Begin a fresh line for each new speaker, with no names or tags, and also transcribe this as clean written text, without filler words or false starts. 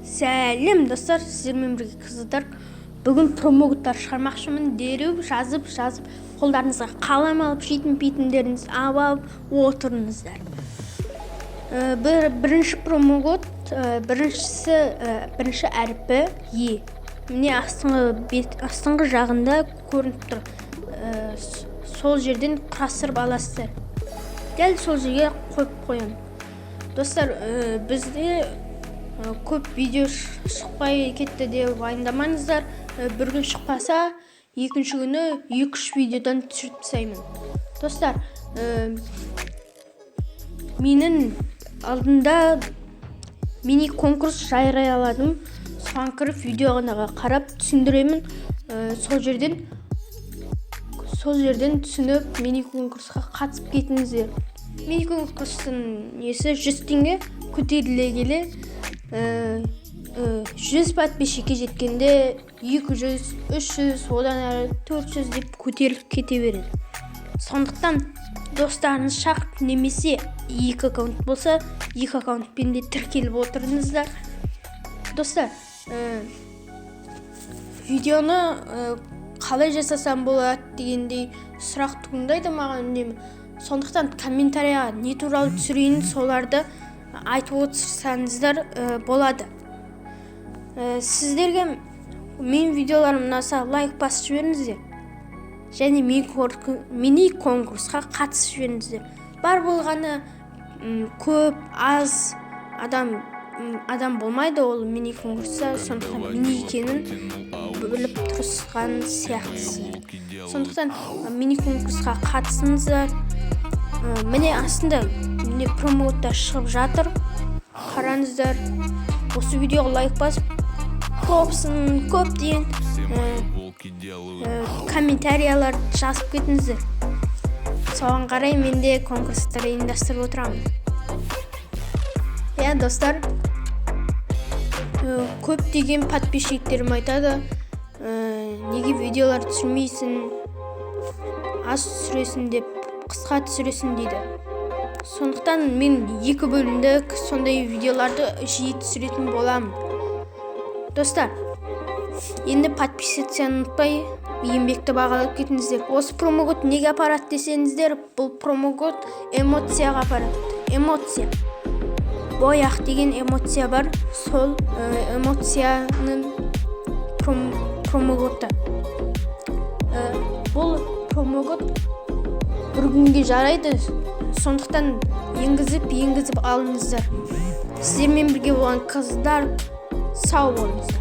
Сәлем, достар! Сіздермен бірге Қыздар. Бүгін промокодтар шығармақшымын. Дереу жазып жазып, қолдарыңызға қалам алып, жейтін пейтіндеріңізді алып алып отырыңыздар. Бірінші промокод, біріншісі, бірінші әрпі Е. Міне, астыңғы бет, астыңғы жағында көрініп тұр. Сол жерден құрастырып аласыздар, дәл сол жерге қойып қоямын. Достар, бізде көп видео шықпай кетті деп уайымдамаңыздар. Бір күн шықпаса, екінші күні екі үш видеодан түсіріп тастаймын. Достар, менің алдында мини конкурс жарияладым. Соған кіріп, видеоға қарап түсіндіремін. Сол жерден түсініп, мини конкурсқа қатысып кетіңіздер. Мини конкурстың несі 100 теңге, көтеріле келе 100 подписчикке жеткенде 200, 300, одан әрі 400 деп көтеріліп кете береді. Сондықтан достарыңыз шақырып немесе екі аккаунт болса, екі аккаунтпен де тіркеліп отырыңыздар. Достар, видеоны қалай жасасам болады дегендей сұрақ туындайды маған үнемі. Сондықтан комментарияға не туралы түсірейін, соларды айтып отырсаңыздар болады. Сіздерге менің видеоларым ұнаса, лайк басып жіберіңіздер және мини конкурсқа қатысып жіберіңіздер. Бар болғаны көп аз адам болмайды ол мини конкурста, сондықтан мини екенін біліп тұрысқан сияқтысыздар. Сондықтан мини конкурсқа қатысыңыздар. Міне, астында, міне, промокодтар шығып жатыр, қараңыздар. Осы видеоға лайк басып, көпсін, көптеген комментариялар жазып кетіңіздер. Соған қарай мен де конкурстар ұйымдастырып отырамын. Иә, достар, көптеген подписчиктерім айтады: «Неге видеолар түсірмейсің, аз түсіресің деп, қысқа түсіресің», – дейді. Сондықтан мен екі бөлімді сондай видеоларды жиі түсіретін боламын. Достар, енді подписаться ұмытпай, еңбекті бағалап кетіңіздер. Осы промокод неге апарады десеңіздер, бұл промокод эмоцияға апарады. Эмоция бояқ деген эмоция бар, сол эмоцияның промокоды. Бұл промокод бір күнге жарайды, сондықтан енгізіп енгізіп алыңыздар. Сіздермен бірге болған Қыздар, сау болыңыздар.